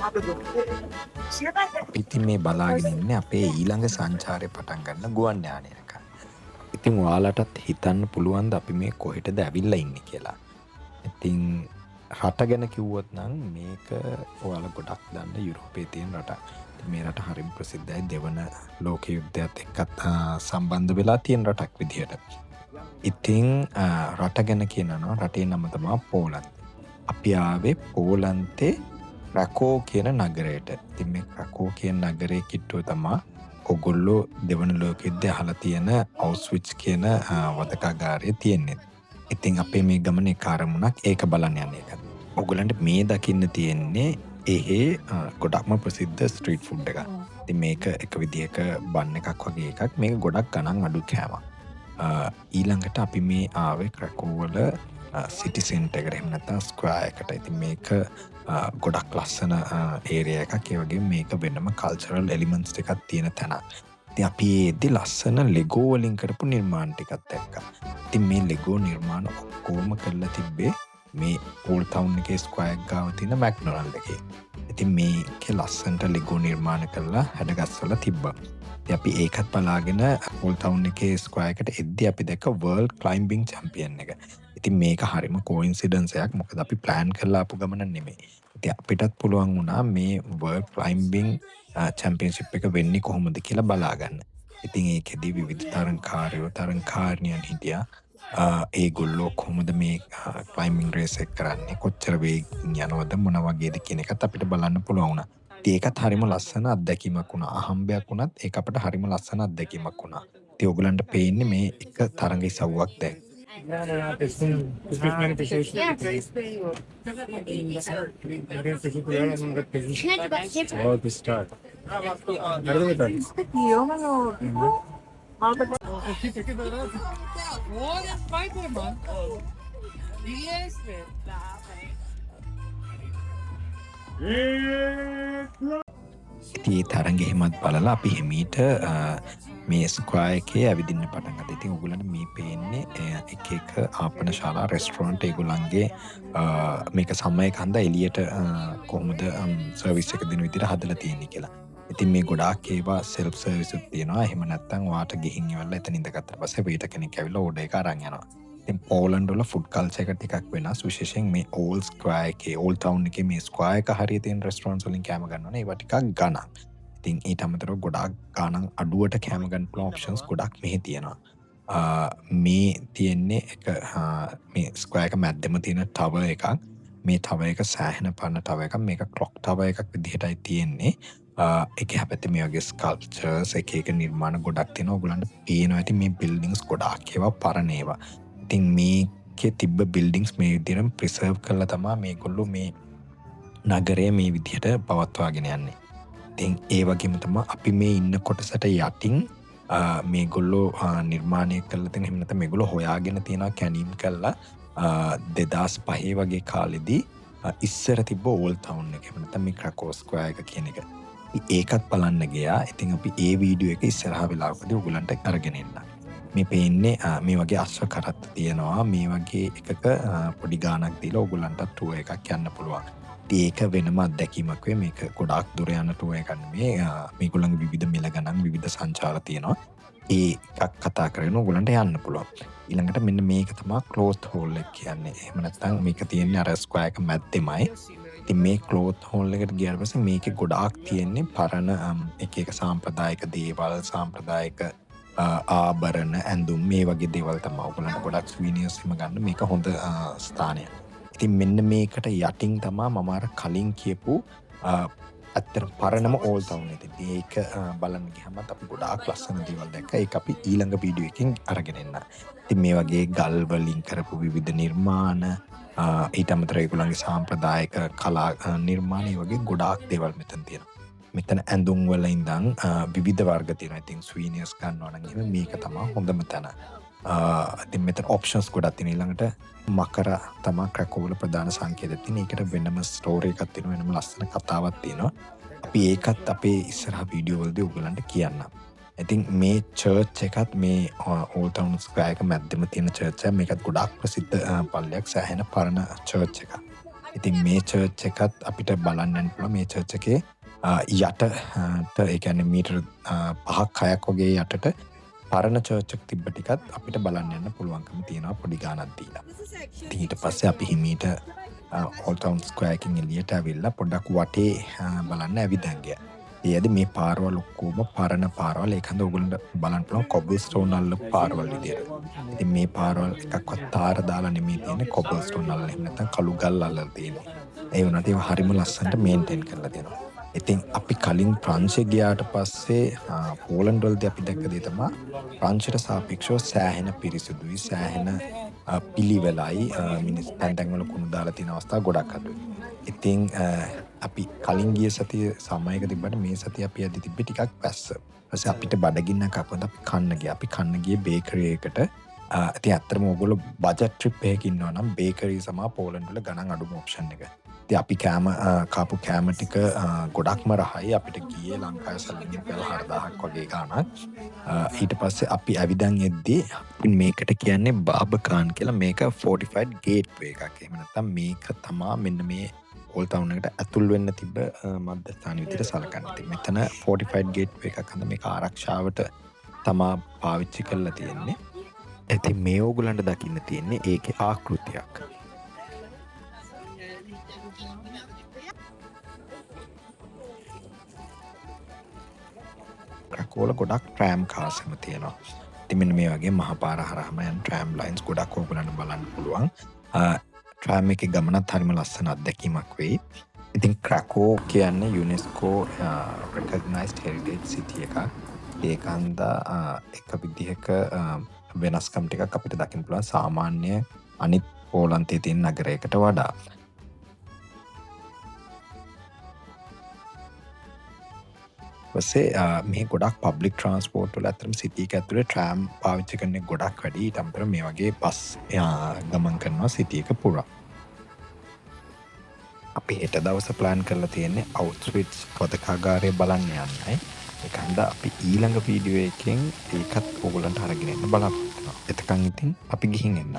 අපි ඉතින් මේ බලාගෙන ඉන්නේ අපේ ඊළඟ සංචාරය පටන් ගන්න ගුවන් යානය එනකන්. ඉතින් ඔයාලටත් හිතන්න පුළුවන්ද අපි මේ කොහෙටද ඇවිල්ලා ඉන්නේ කියලා. ඉතින් රට ගැන කිව්වොත් නම් මේක ඔයාලා ගොඩක් දන්න යුරෝපයේ තියෙන රටක්. ඉතින් මේ රට හරිම ප්‍රසිද්ධයි දෙවන ලෝක යුද්ධයත් එක්කත් සම්බන්ධ වෙලා තියෙන රටක් විදිහට. ඉතින් රට ගැන කියනවා නම් රටේ නම තමා පෝලන්තය. අපි ආවේ පෝලන්තේ ක්‍රකෝ කියන නගරයට. ඉතින් මේ ක්‍රකෝ කියන නගරයේ කිට්ටුව තමා ඔගොල්ලෝ දෙවන ලෝක යුද්ධය අහලා තියෙන අවුස්විට්ස් කියන වධකාගාරය තියෙන්නේ. ඉතින් අපේ මේ ගමන එක අරමුණක් ඒක බලන්න යන එක. ඔගොල්ලන්ට මේ දකින්න තියෙන්නේ එහෙ ගොඩක්ම ප්‍රසිද්ධ ස්ට්‍රීට් ෆුඩ් එකක්. ඉතින් මේක එක විදිහක බන් එකක් වගේ එකක්. මේක ගොඩක් ගණන් අඩු කෑමක්. ඊළඟට අපි මේ ආවේ ක්‍රකෝ වල සිටි සෙන්ටර් එකට, එහෙම නැත්නම් ස්ක්වයර් එකට. ඉතින් මේක ගොඩක් ලස්සන ඒරියා එකක්. ඒ වගේම මේක වෙනම කල්චරල් එලිමන්ට්ස් ටිකක් තියෙන තැනක්. ඉතින් අපි එද්දි ලස්සන ලෙගෝ වලින් කරපු නිර්මාණ ටිකක් දැක්කා. ඉතින් මේ ලෙගෝ නිර්මාණ ඔක්කොම කරලා තිබ්බේ මේ ඕල්ඩ් ටවුන් එකේ ස්ක්වයර් එක ගාව තියෙන මැක්ඩොනල්ඩ් එකේ. ඉතින් මේකේ ලස්සනට ලෙගෝ නිර්මාණ කරලා හැඩගස්වලා තිබ්බා. ඉතින් අපි ඒකත් බලාගෙන ඕල්ඩ් ටවුන් එකේ ස්ක්වයර් එකට එද්දි අපි දැක්ක වර්ල්ඩ් ක්ලයිම්බින් චැම්පියන් එක. ඉතින් මේක හරිම කෝඉන්සිඩන්ස් එකක්. මොකද අපි ප්ලෑන් කරලා ආපු ගමන නෙමෙයි. ඉතින් අපිටත් පුළුවන් වුණා මේ වර්ල්ඩ් ක්ලයිම්බින් චැම්පියන්ෂිප් එක වෙන්නේ කොහොමද කියලා බලාගන්න. ඉතින් ඒකෙදි විවිධ තරඟකාරයෝ තරඟකාරිනියන් හිටියා. ඒගොල්ලෝ කොහොමද මේ ක්ලයිම්බින් රේස් එක කරන්නේ, කොච්චර වේගින් යනවද, මොන වගේද කියන එකත් අපිට බලන්න පුළුවන් වුණා. ඉතින් ඒකත් හරිම ලස්සන අත්දැකීමක් වුණා. අහම්බයක් වුණත් ඒක අපිට හරිම ලස්සන අත්දැකීමක් වුණා. ඉතින් ඔයගොල්ලන්ට පේන්නේ මේ එක තරඟ ඉසව්වක් දැන්. Yeah. ඉතින් ඒ තරඟ එහෙමත් බලලා අපි හිමීට මේ ස්ක්වයර් එකේ ඇවිදින්න පටන් ගත්තා. ඉතින් ඔයගොල්ලන්ට මේ පේන්නේ එක එක ආපන ශාලා, රෙස්ටොරන්ට් ඒගොල්ලන්ගේ මේක සමර් එක හන්දා එළියට කොහොමද සර්විස් එක දෙන විදිහට හදලා තියෙන්නේ කියලා. ඉතින් මේ ගොඩාක් ඒවා සෙල්ෆ් සර්විස් උත් තියෙනවා. එහෙම නැත්නම් ඔයාට ගිහින් ඉවරලා එතන ඉඳගත්තට පස්සේ වේටර් කෙනෙක් ඇවිල්ලා ඕඩර් එක අරන් යනවා. ඉතින් පෝලන්ඩ් වල ෆුඩ් කල්චර් එක ටිකක් වෙනස්. විශේෂයෙන් මේ ඕල්ඩ් ස්ක්වයර් එකේ, ඕල්ඩ් ටවුන් එකේ මේ ස්ක්වයර් එක හරිය තියෙන රෙස්ටොරන්ට්ස් වලින් කෑම ගන්නවා නම් ඒවා ටිකක් ගණන්. ඉතින් ඊට අමතරව ගොඩාක් ගණන් අඩුවට කෑම ගන්න පුළුවන් ඔප්ෂන්ස් ගොඩක් මෙහි තියෙනවා. මේ තියෙන්නේ එක මේ ස්ක්වයර් එක මැද්දෙම තියෙන ටවර් එකක්. මේ ටවර් එක සෑහෙන පරණ ටවර් එකක්. මේක ක්ලොක් ටවර් එකක් විදිහටයි තියෙන්නේ. ඒක එහා පැත්තේ මේ වගේ ස්කල්ප්චර්ස් එක එක නිර්මාණ ගොඩක් තියෙනවා. ඔයගොල්ලන්ට පේනවා ඇති මේ බිල්ඩින්ග්ස් ගොඩාක් ඒවා පරණ ඒවා. ඉතින් මේකේ තිබ්බ බිල්ඩින්ග්ස් මේ විදිහටම ප්‍රිසර්ව් කරලා තමා මේගොල්ලෝ මේ නගරය මේ විදිහට පවත්වාගෙන යන්නේ. ඉතින් ඒ වගේම තමා අපි මේ ඉන්න කොටසට යටින් මේගොල්ලෝ නිර්මාණය කරලා තියෙන, එහෙම නැත්නම් මේගොල්ලෝ හොයාගෙන තියෙනවා කැනීම් කරලා 2005 වගේ කාලෙදී ඉස්සර තිබ්බ ඕල්ඩ් ටවුන් එක. එහෙම නැත්නම් මේ ක්‍රකෝ ස්ක්වයර් එක කියන එක. ඒකත් බලන්න ගියා. ඉතින් අපි ඒ වීඩියෝ එක ඉස්සරහා වෙලාවකදී ඔයගොල්ලන්ට අරගෙන එන්නම්. මේ පේන්නේ මේ වගේ අශ්ව කරත්ත තියෙනවා. මේ වගේ එකක පොඩි ගාණක් දීලා ඔයගොල්ලන්ටත් ටුවර් එකක් යන්න පුළුවන්. ඉතින් ඒක වෙනම අත්දැකීමක් වෙයි. මේක ගොඩාක් දුර යන ටුවර් එකක් නෙමෙයි. මේගොල්ලන්ගේ විවිධ මිල ගණන්, විවිධ සංචාර තියෙනවා. ඒ එකක් කතා කරගෙන ඔයගොල්ලන්ට යන්න පුළුවන්. ඊළඟට මෙන්න මේක තමයි ක්ලෝත් හෝල් එක කියන්නේ. එහෙම නැත්නම් මේක තියෙන්නේ අර ස්ක්වයර් එක මැද්දෙමයි. ඉතින් මේ ක්ලෝත් හෝල් එකට ගියාට පස්සේ මේකේ ගොඩාක් තියෙන්නේ පරණ එක එක සාම්ප්‍රදායික දේවල්, සාම්ප්‍රදායික ආභරණ, ඇඳුම් මේ වගේ දේවල් තමයි. ඔයගොල්ලන්ට ගොඩක් සුවිනියර්ස් එහෙම ගන්න මේක හොඳ ස්ථානයක්. ඉතින් මෙන්න මේකට යටින් තමා මම අර කලින් කියපු ඇත්තටම පරණම ඕල්ඩ් ටවුන් එක. ඉතින් ඒක බලන්න ගියාමත් අපි ගොඩාක් ලස්සන දේවල් දැක්කා. ඒක අපි ඊළඟ වීඩියෝ එකෙන් අරගෙන එන්නම්. ඉතින් මේ වගේ ගල් වලින් කරපු විවිධ නිර්මාණ, ඊට අමතරව ඒගොල්ලන්ගේ සාම්ප්‍රදායික කලා නිර්මාණ, ඒ වගේ ගොඩාක් දේවල් මෙතන තියෙනවා. මෙතන ඇඳුම් වල ඉඳන් විවිධ වර්ග තියෙනවා. ඉතින් සුවිනියර්ස් ගන්නවා නම් එහෙම මේක තමා හොඳම තැන. ඉතින් මෙතන ඔප්ෂන්ස් ගොඩක් තියෙනවා. ඊළඟට මකර තමා ක්‍රැකෝ වල ප්‍රධාන සංකේතය තියෙන්නේ. ඒකට වෙනම ස්ටෝරි එකක් තියෙනවා. වෙනම ලස්සන කතාවක් තියෙනවා. අපි ඒකත් අපේ ඉස්සරහ වීඩියෝ වලදී ඔයගොල්ලන්ට කියන්නම්. ඉතින් මේ චර්ච් එකත් මේ ඕල්ඩ් ටවුන් ස්ක්වයර් එක මැද්දෙම තියෙන චර්ච් එක. මේකත් ගොඩාක් ප්‍රසිද්ධ පල්ලියක්. සෑහෙන පරණ චර්ච් එකක්. ඉතින් මේ චර්ච් එකත් අපිට බලන්න යන්න පුළුවන්. මේ චර්ච් එකේ යටට, ඒ කියන්නේ මීටර 5ක් 6ක් වගේ යටට පරණ චර්ච් එක තිබ්බ ටිකත් අපිට බලන්න යන්න පුළුවන්කම තියෙනවා පොඩි ගාණක් දීලා. ඉතින් ඊට පස්සේ අපි හිමීට ඕල්ඩ් ටවුන් ස්ක්වයර් එකකින් එළියට ඇවිල්ලා පොඩ්ඩක් වටේ බලන්න ඇවිදන් ගියා. ඒ ඇද මේ පාරවල් ඔක්කොම පරණ පාරවල්. ඒක හන්ද ඔයගොල්ලන්ට බලන්න පුළුවන් කොබල් ස්ටෝන් අල්ලපු පාරවල් විදියට. ඉතින් මේ පාරවල් එකක්වත් තාර දාලා නෙමෙයි තියෙන්නේ, කොබල් ස්ටෝන් අල්ලලා, එහෙම නැත්නම් කළු ගල් අල්ලලා තියෙන්නේ. ඒ වුණාට ඒවා හරිම ලස්සනට මේන්ටේන් කරලා තියෙනවා. ඉතින් අපි කලින් ප්‍රංශේ ගියාට පස්සේ පෝලන්ඩ් වලදී අපි දැක්ක දේ තමයි ප්‍රංශයට සාපේක්ෂව සෑහෙන පිරිසිදුයි, සෑහෙන පිළිවෙලයි, මිනිස් තැන් තැන් වල කුණු දාලා තියෙන අවස්ථා ගොඩක් අඩුයි. ඉතින් අපි කලින් ගිය සතිය සමයක තිබ්බට මේ සතිය අපි අද තිබ්බේ ටිකක් වැස්ස. ඊපස්සේ අපිට බඩගින්නක් ආපුවම අපි කන්න ගියා. අපි කන්න ගියේ බේකරි එකට. ඉතින් ඇත්තටම ඔයගොල්ලෝ බජට් ට්‍රිප් එකක ඉන්නවා නම් බේකරි සමා පෝලන්ඩ් වල ගණන් අඩුම ඔප්ෂන් එක. ඉතින් අපි කාපු කෑම ටික ගොඩක්ම රහයි. අපිට ගියේ ලංකාවේ සල්ලි රුපියල් 4000ක් වගේ ගාණක්. ඊට පස්සේ අපි ඇවිදන් එද්දී මේකට කියන්නේ බාබකාන් කියලා. මේක ෆෝටිෆයිඩ් ගේට්වේ එකක්. එහෙම නැත්නම් මේක තමා මෙන්න මේ ඕල්ඩ් ටවුන් එකට ඇතුල් වෙන්න තිබ්බ මධ්‍යස්ථාන විදිහට සලකන්නේ. ඉතින් මෙතන ෆෝටිෆයිඩ් ගේට්වේ එකක් හන්ද මේක ආරක්ෂාවට තමා පාවිච්චි කරලා තියෙන්නේ. ඉතින් මේ ඕගොල්ලන්ට දකින්න තියෙන්නේ ඒකේ ආකෘතියක්. ක්‍රකෝල ගොඩක් ට්‍රෑම් කාස් එහෙම තියෙනවා. ඉතින් මෙන්න මේ වගේ මහපාර හරහාම යන ට්‍රෑම් ලයින්ස් ගොඩක් ඕගොල්ලන්ට බලන්න පුළුවන්. ට්‍රෑම් එකේ ගමනත් හරිම ලස්සන අත්දැකීමක් වෙයි. ඉතින් ක්‍රකෝ කියන්නේ UNESCO recognized heritage city එකක්. ඒක හන්දා එක විදිහක වෙනස්කම් ටිකක් අපිට දකින්න පුළුවන් සාමාන්‍ය අනිත් පෝලන්තයේ තියෙන නගරයකට වඩා. ඊපස්සේ මේ ගොඩක් පබ්ලික් ට්‍රාන්ස්පෝර්ට් වල ඇත්තටම සිටි එක ඇතුලේ ට්‍රෑම් පාවිච්චි කරන එක ගොඩක් වැඩි. ඊට අමතරව මේ වගේ බස් ගමන් කරනවා සිටි එක පුරා. අපි හෙට දවස ප්ලෑන් කරලා තියෙන්නේ අවුස්විට්ස් වධකාගාරය බලන්න යන්නයි. ඒක හන්දා අපි ඊළඟ වීඩියෝ එකෙන් ඒකත් ඕගොල්ලන්ට අරගෙන එන්න බලාපොරොත්තු වෙනවා. එතකන් ඉතින් අපි ගිහින් එන්නම්.